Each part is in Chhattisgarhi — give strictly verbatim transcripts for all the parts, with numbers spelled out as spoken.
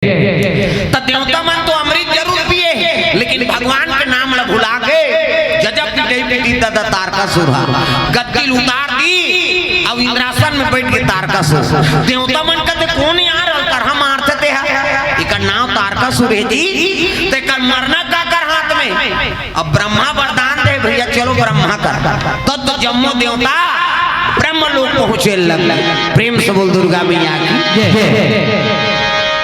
त देवता मन तो अमृत जरूर पिए हे, लेकिन भगवान के नाम ल भुला के गजब पिटई पिटी ददा तारकासुर ह। गद्दी ल उतार दी, अउ इंद्रासन में बैठ के तारकासुर। देवता मन कहते, "कोन यार, अउ करहा मारथे तेहा? एकर नाम तारकासुर हे जी, तेकर मरना काकर हाथ में?" अब ब्रह्मा वरदान दे, "भैया चलो ब्रह्मा कर।" तब तो जम्मो देवता ब्रह्म लोक पहुंचे लग। प्रेम से बोल दुर्गा मैया की।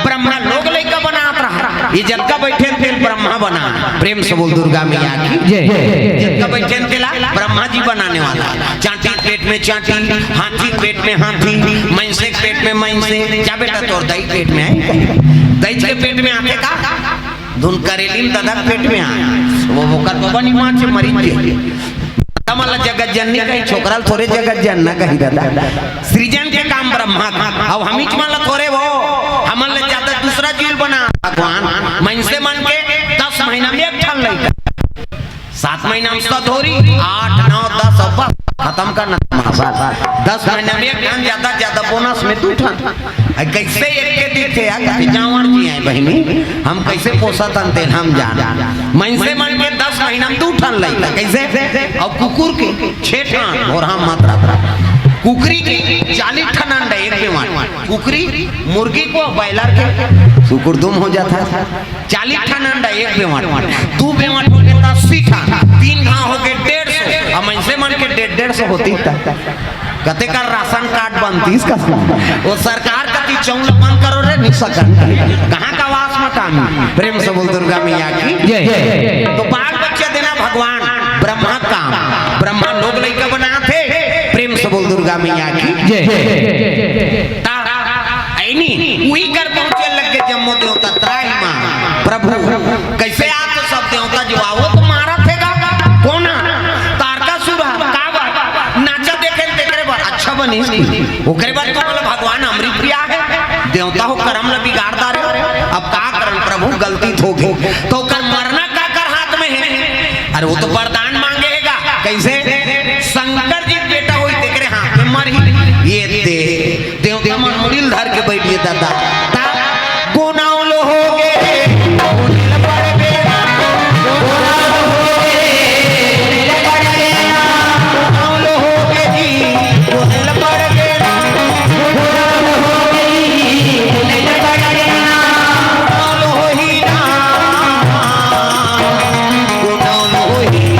ब्रह्मा लोग लइका बनात रहा, ये जतका बैठे तेला ब्रह्मा बना। प्रेम से बोल दुर्गा मैया की। जतका बैठे तेला ब्रह्मा जी बनाने वाला। चांटी पेट में चांटी, हाथी पेट में हाथी, मइनसे पेट में मइनसे। जा बेटा, तोर दई पेट में आय? दई के पेट में आथे का? धुन करेली में ददा पेट में आय। वो ओकर बबा निमाचे मरी के। हमन ला जगत जननी कही, छोकरा ल थोरे जगत जनना कही ददा। सृजन के काम ब्रह्मा का। अब हमीच मन ला थोरे वो, हमन ले ज्यादा दूसरा जीव बना। भगवान मइनसे मन के दस महीना में एक ठन लइका, सात महीना में सधोरी, आठ, नौ, दस, अब बस खतम करना तमाशा। दस महीना में एक ठन, ज्यादा ज्यादा बोनस में दू ठन। अरे कैसे एक के दिखे यार, कभी जांवर जी आय बहिनी, हम कैसे पोसत हन तेला हम जान। मइनसे मन के दस महीना में दू ठन लइका, कैसे? अउ कुकुर के छे ठन, और हम मात्रा कुकरी के चालीस ठन अंडा एक बेवाट। कुकरी, मुर्गी को, बॉयलर के कुकुर दुम हो जाता है। चालीस ठन अंडा एक बेवाट, दू बेवाट हो गए त अस्सी ठन, तीन घाव हो गए डेढ़ सौ। अब मइनसे मन के डेढ़, डेढ़ सौ होती त कते कर राशन कार्ड बनतीस का? वो सरकार कती चौल बंद करो रे, नहीं सकन। कहाँ का वास मकान? प्रेम से बोल दुर्गा मैया की। जय। तो बाल बच्चा देना भगवान ब्रह्मा काम, ब्रह्मा लोग लइका बनाथे। प्रेम से बोल दुर्गा मैया की। जय। ता, ऐनी, उही कर पहुंचे लग गे जम्मो देवता त्राहि माँ। प्रभु, कैसे आप तो सब देवता जो आवो तो मारा थे गा? कोन? तारकासुर ह, काबर? नाचा देखे न तेकरे बर अच्छा बनिस। ओकरे बाद तो बोला भगवान अमृत पिया है, देवता हो करम ल बिगाड़ डारे। अब का करन प्रभु, गलती तो हो गई, तो ओकर मरना काकर हाथ में है? अरे वो तो वरदान मांगे है गा, कैसे? शंकर जी के बेटा होई तेकरे हाथ में मरही। ये दे देवता मन मुड़ी ल धर के बैठ गे ददा। ता गोनाव लो हो गे, गोनेल पड़ गे, गोनाव लो हो गे, गोनेल पड़ गे, गोनाव लो हो गे जी, गोनेल पड़ गे, गोनाव लो हो गे जी, गोनेल पड़ गे, गोनाव लो हो ही ना, गोनाव लो हो ही।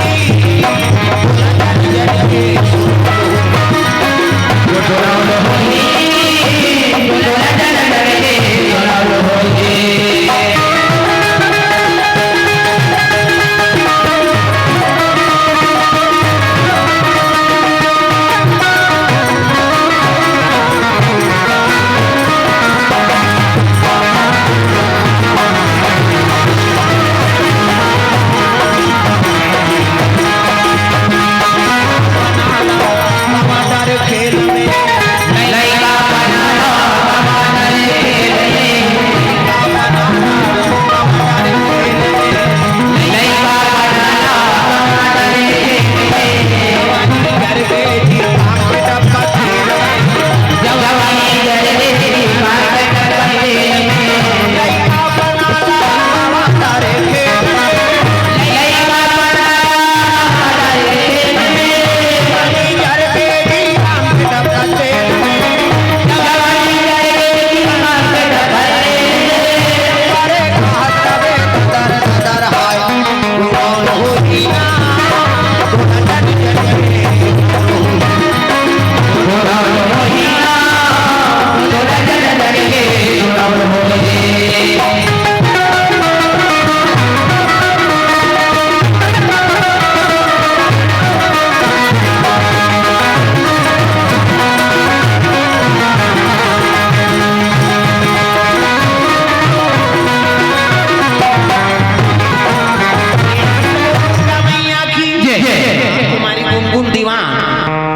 कुमारी गुनगुन दीवान,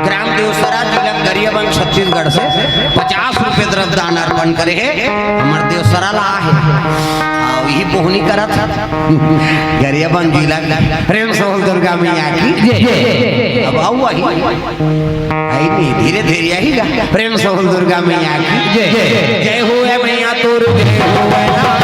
ग्राम देवसरा, जिला गरियाबंद, छत्तीसगढ़ से पचास रुपये द्रव्य दान अर्पण करे हे। हमर देवसरा ला हे, अउ यही बोहनी करत हे गरियाबंद जिला। प्रेम से बोल दुर्गा मैया की। अब आऊ आही। आई नहीं, धीरे धीरे आही गा। प्रेम से बोल दुर्गा मैया की। जय। जय हो ए मैया तोर, जय हो ए ना।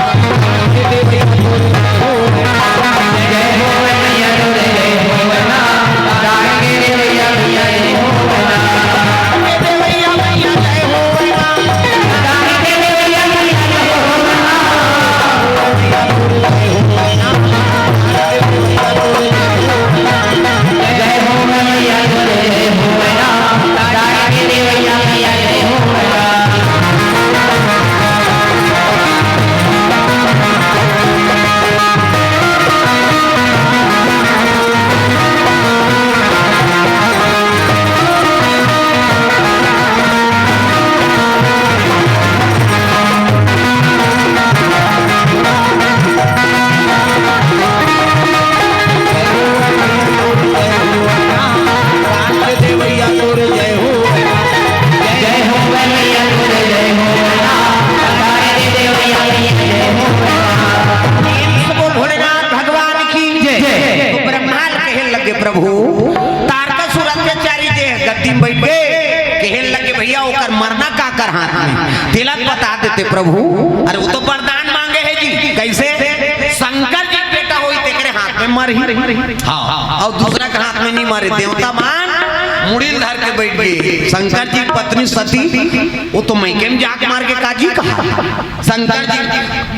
प्रभु, अरे वो तो वरदान मांगे हे जी। कैसे? शंकर जी के बेटा होई तेकरे हाथ में मरही। हाँ, अउ दूसरा के हाथ में नहीं मरे। देवता मन मुड़ी ल धर के बैठ गे। शंकर जी के पत्नी सती, वो तो मइके में जाके मर गे, काजी कहा। शंकर जी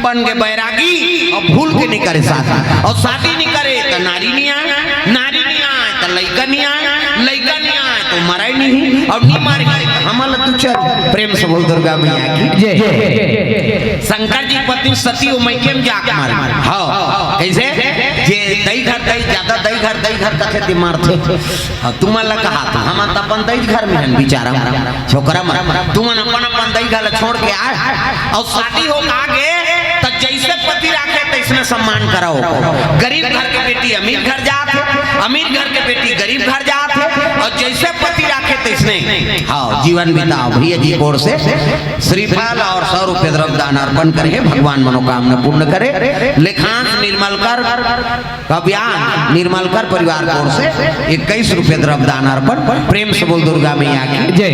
बन गे बैरागी अउ भूल के नहीं करे शादी, अउ शादी नहीं करे त नारी नहीं आय, नारी नहीं आय त लइका नहीं आय, लइका नहीं आय त मरय नहीं, अउ नहीं मरही त हमन ला तू चल। प्रेम से बोल दुर्गा मैया की जय। शंकर जी के पत्नी सती वो मइके में जाके मर गे। हाँ, कैसे? जे दई घर दई, ज्यादा दई घर दई घर कथे ते मारथे। हाँ, तुमन ला कहा था, हमन त अपन दई घर में हन, बिचारा छोकरा मन। तुमन अपन अपन दई घर ला छोड़ के आय, अउ शादी हो गे त जैसे पति राखे तैसने सम्मान कराओ। गरीब घर के बेटी अमीर घर जात हे, अमीर घर के बेटी गरीब घर जात हे, अउ जैसे पति राखे तैसने, हाँ, जीवन बिताओ। भैया जी की ओर से श्रीफल अउ सौ रुपये द्रव्य दान अर्पण करे हे, भगवान मनोकामना पूर्ण करे। लेखांश निर्मलकर कब्यान निर्मलकर परिवार की ओर से इक्कीस रुपये द्रव्य दान अर्पण। प्रेम से बोल दुर्गा मैया की जय।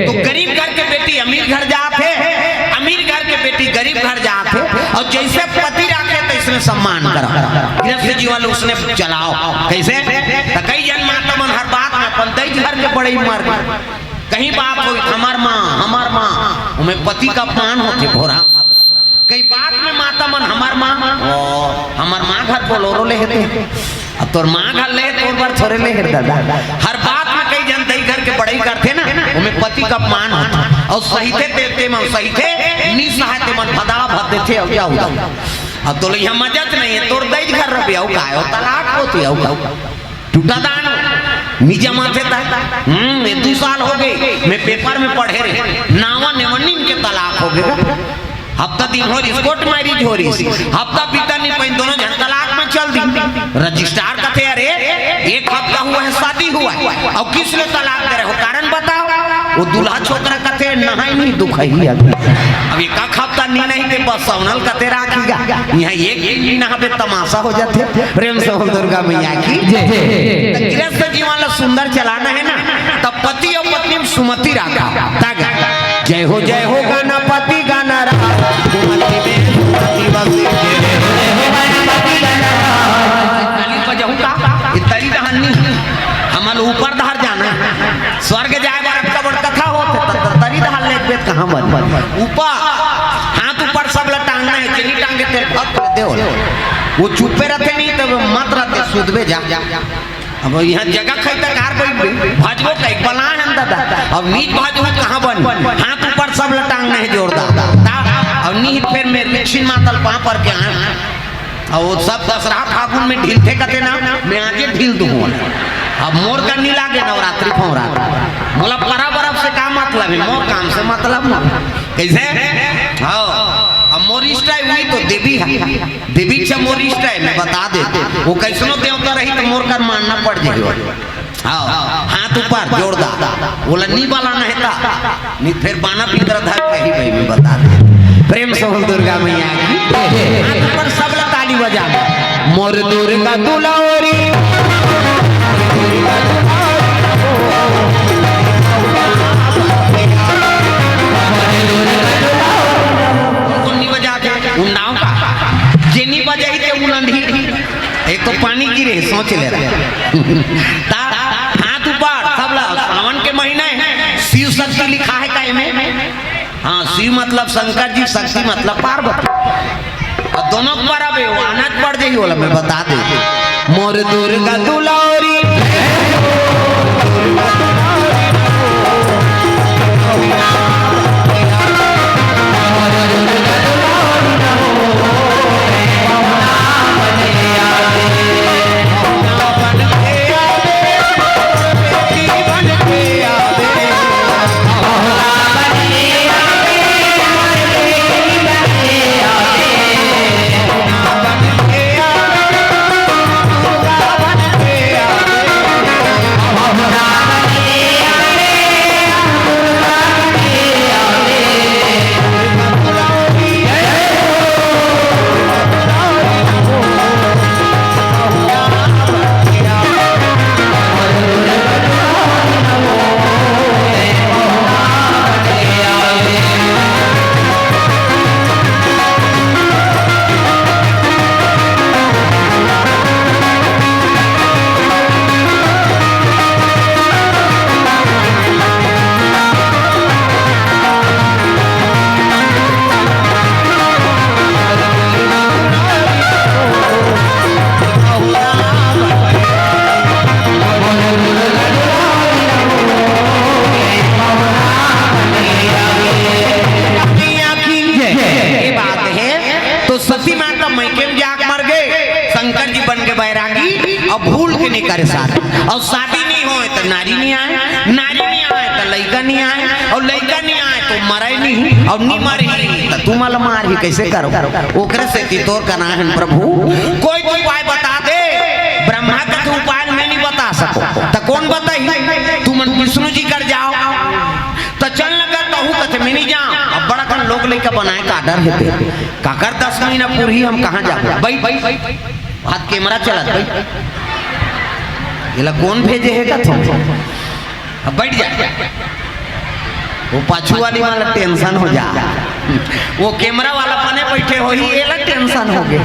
तो गरीब घर के बेटी अमीर घर जात हे, अमीर घर के बेटी गरीब घर जात हे, अउ जैसे पति राखे तैसने सम्मान करा। गृहस्थ जीवन उसने चलाओ। कैसे? त कई झन माता मन हर बात में अपन दई घर के बड़ई मार के कहीं बात होई, हमर माँ, हमर माँ, ओमे पति के अपमान होथे भोरा। कई बात में माता मन हमर माँ, ओ, हमर माँ घर बोलोरो ले हे ते। अब तोर माँ घर ले, तोर बर थोरे ले हे दादा। हर बात में कई झन दई घर के बड़ई करथे ना, ओमे पति के अपमान होथे। अउ सहिथे ते, ते मन सहिथे, नी सहाय ते मन भदा भद देथे, अउ जाहू। अब तोला इहाँ मजा च नहीं हे, तोर दई घर रबे, अउ काय हो, तलाक होथे, अउ, अउ। टूटा दान, नी जमाथे ता। हम्म, ये दू साल हो गे, मैं पेपर में पढ़े रहे, नावा नेवन्नीन के तलाक हो गे। हफ्ता दिन हो रिहिस, कोर्ट मैरिज हो रिहिस, हफ्ता बीता नहीं पाइन, दोनों झन तलाक में चल दी। रजिस्ट्रार कथे, "अरे, एक हफ्ता हुआ है, शादी हुआ है, अउ किसने तलाक दे रहे हो, कारण बताओ।" वो दूल्हा छोकरा कथे, "नहाय नहीं दुखही अभी।" अब एक हफ्ता नी नहाय ते बस सौनल कथे राखी गा, इहाँ एक दिन नहाबे तमाशा हो जाथे। प्रेम से बोल दुर्गा मैया की जय। त गृहस्थ जीवन ला सुंदर चलाना हे ना, त पति अउ पत्नी में सुमति राखा। तग जय हो, जय हो गणपति गणराज, सुमति में सुमति बसे। जय हो, जय हो गणपति गणराज। ताली बजाहू का? ये तरी रहन नी, हमन ऊपर धार जाना हे। स्वर्ग जाय बर अतका बड़ कथा होथे, त, त, तरी धार ले बेत कहाँ बन? ऊपर, हाथ ऊपर सब ला टांगना हे, जेनी टांगे तेल भक्त दे हो। वो चुप्पे रहथे नहीं, तब मत रहथे, सुधबे जा। अब इहाँ जगह खाई त कार बैठ गई, भजबो कई बला है दादा। अब नीच भजबो कहाँ बन? हाथ ऊपर सब ला टांगना हे जोरदार। ता, अब नीच फिर मैं रिक्शिन मातल पाँव पर के आए। अउ वो सब दसरा फागुन में ढीलथे कथे ना, मैं आजे ढील दूँ। अब मोर कर नी लागे नवरात्रि फौरात। मोला परब अरब से का मतलब हे, मोर काम से मतलब मोर। कैसे? हाँ, अब मोर इष्ट हे वही तो देवी हे। देवी च मोर इष्ट हे, मैं बता दे। वो कैसनो देवता रही त मोर कर मानना पड़ जाही। हाँ, हाथ ऊपर जोरदार। ओला नी बलाना हे ता। नी फिर बाना पिंजरा धर के ही भाई मैं बता दे। प्रेम से बोल दुर्गा मैया की। हाथ ऊपर सब ला ताली बजा। मोर दुर्गा दुलारी। कोन नी बजा के उंडाव का? जे नी बजाही ते उलंडही। एक तो पानी गिरे, सोच ले रहा। ता हाथ ऊपर, सब ला, सावन के महीना हे, शिव शक्ति लिखा हे का एमे? हाँ, शिव मतलब शंकर जी, शक्ति मतलब पार्वती। अउ दोनों के बराबर हे, वो आनंद पड़ जाही, ओला मैं बता दे। मोर दुर्गा दुलारी। सती माता मइके में जाके मर गे, शंकर जी बन के बैरागी, अउ भूल के नइ करे शादी। अउ शादी नइ होय त नारी नइ आय, नारी नइ आय त लइका नइ आय, अउ लइका नइ आय त मरय नइ, अउ नइ मरही त तुमन ल मारही, कइसे करव? ओकरे सेती तोर कना हन प्रभु, कोई तो उपाय बता दे। ब्रह्मा कथे उपाय ल मैं नइ बता सकंव, त कोन बताही? तुमन विष्णु जी कर जाव। त चल न गा, तहूं कथे मैं नइ जांव। अब बड़ा कन लोग लइका बनाय का डर हे ते। काकर दस महीना पूरही, हम कहां जाबो? बइठ, बइठ, बइठ। हाथ कैमरा चलत, बइठ। एला कोन भेजे हे कथंव? अब बइठ जा। वो पाछू वाली वाला टेंशन हो जा। वो कैमरा वाला बने बइठे होही, एला टेंशन होगे।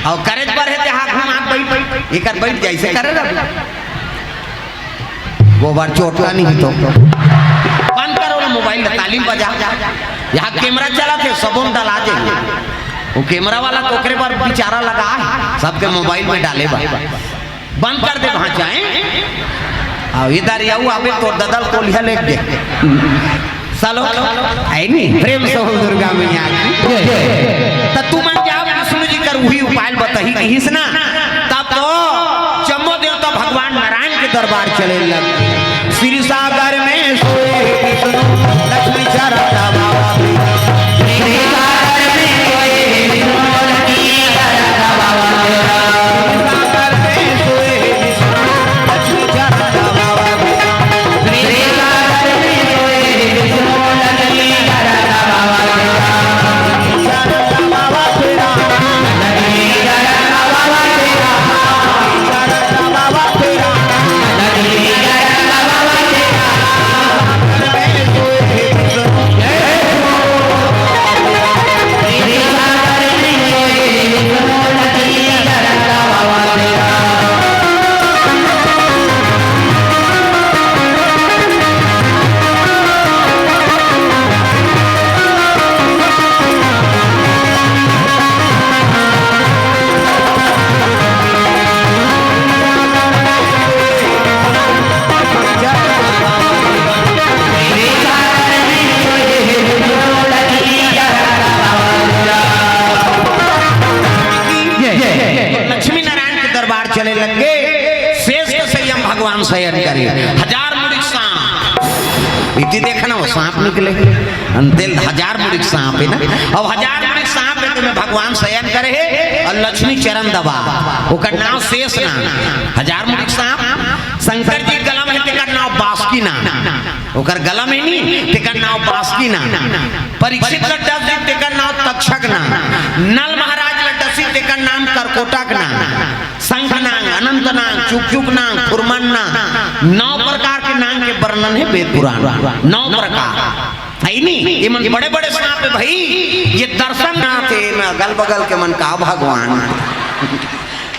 अउ करे बर हे ते हाथ घुमा, बइठ, बइठ। एकर बइठ जा, अइसे करे रह। गोबर चोटका नहीं तो बंद करो ना मोबाइल ला, ताली बजा। यहाँ कैमरा चलत हे, सबो म डला जाही। वो कैमरा वाला तो ओकरे बर बिचारा लगा हे, सबके मोबाइल में डाले बर। बंद कर दे वहां जाए। अउ इधर आऊ, अबे तोर ददा ल कोलिहा लेग दे। चलो, आय नी, प्रेम से बोल दुर्गा मैया की। त तुमन जाव विष्णु जी कर उही उपाय ल बताही किहिस ना, तब तो जम्मो देवता भगवान नारायण के दरबार चले लग। क्षीर सागर में सोए विष्णु, लक्ष्मी चरण दबावा। क्षीर सागर में सोए विष्णु, लक्ष्मी चरण दबावा। लक्ष्मी नारायण के दरबार चले लग गे। शेष के संयम भगवान शयन करे। हजार मुड़ी सांप। इति देखा ना, वो सांप निकले। अंतेल हजार मुड़ी सांप हे ना। अब हजार मुड़ी सांप हे, तेमे भगवान शयन करे हे अउ लक्ष्मी चरण दबा। ओकर नाम शेष ना। हजार मुड़ी सांप। शंकर जी गला में हे, तेकर नाम बासुकी ना। ओकर गला में नी, तेकर नाम बासुकी ना। परीक्षित ल डस दिस, तेकर नाम तक्षक ना। नल महाराज ल डसिस, तेकर नाम करकोटक ना। शंख नांग, अनंत नांग, चुकचुक नांग, खुरमन नांग, नौ प्रकार के नांग के वर्णन हे वेद पुराण। नौ प्रकार। हे नी? ये मन बड़े-बड़े सांप हे भई, ये दर्शन ना थे, मैं अगल-बगल के मन का भगवान।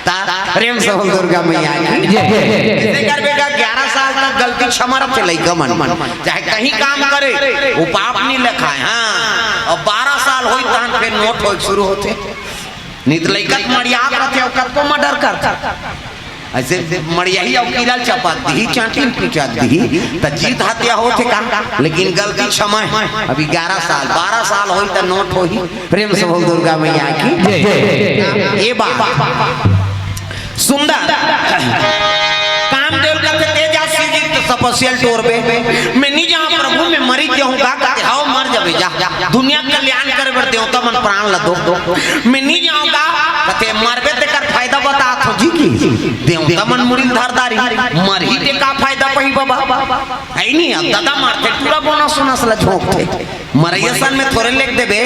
ता प्रेम से बोल दुर्गा मैया की। जय। जइसे करबे गा, ग्यारह साल तक गलती क्षमा रथे लइका मन। चाहे कहीं काम करे, वो पाप नइ लेखाय, हाँ। अउ बारह साल होही, तहन फेर नोट होय शुरू होथे। नइ त लइका त मड़ियात रथे, अउ कतको murder करथे। अइसे मड़ियाही अउ कीरा ल चपक दिही, चांटी ल पिचक दिही, त जीत हत्या होथे का? लेकिन गलती क्षमा हे। अभी ग्यारह साल, बारह साल होही त नोट होही। प्रेम से बोल दुर्गा मैया की। जय। ये बात सुंदर। कामदेव कथे, "ते जा शिव जी के तपस्या ल टोरबे, मैं नइ जांव प्रभु, मैं मरिच जाहूं गा।" कथे, "हव, मर जाबे, जा।" दुनिया के कल्याण करे बर देवता मन प्राण ल दो। मैं नइ जांव गा, कथे मरबे तेकर फायदा बतात हों जी की। देवता मन मुड़ी ल धर डारही, मरही ते का फायदा पही बाबा? हे नी, अब ददा मरथे, पूरा बोनस वोनस ल झोंकथे। मरइया सन में थोरे लेग देबे,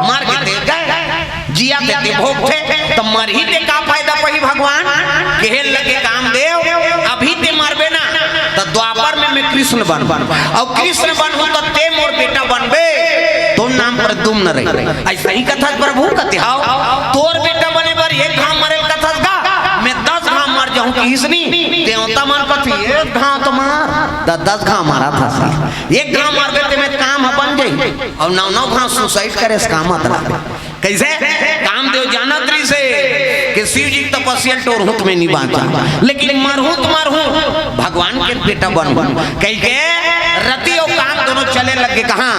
मर गे ते गय। जियत हे ते भोगथे, त मरही ते का फायदा पही भगवान? केहे लगे कामदेव, अभी ते मरबे ना, त द्वापर में मैं कृष्ण बनहूं, अउ कृष्ण बनहूं त ते मोर बेटा बनबे, तोर नाम प्रद्युम्न रही। अइसही कथस प्रभु कथे, हव, तोर बेटा बने बर एक घांव मरे ल कथस गा, मैं दस घांव मर जाहूं किहिस नी, देवता मन कथे, एक घांव त मार, त दस घांव मारत हस। एक घांव मारबे तेमे काम ह बन जाही, अउ नौ नौ घांव suicide करे से का मतलब? कइसे? कामदेव जानत रहिसे कि शिव जी के तपस्या ल टोरहूं त मैं नइ बांचंव, लेकिन मरहूं त मरहूं, भगवान के बेटा बनहूं। कहिके रति अउ काम दोनों चले लग गे कहां?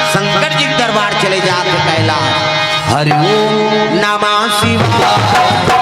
शंकर जी के दरबार चले जात हे कैलाश। हरि ओम। नमः शिवाय।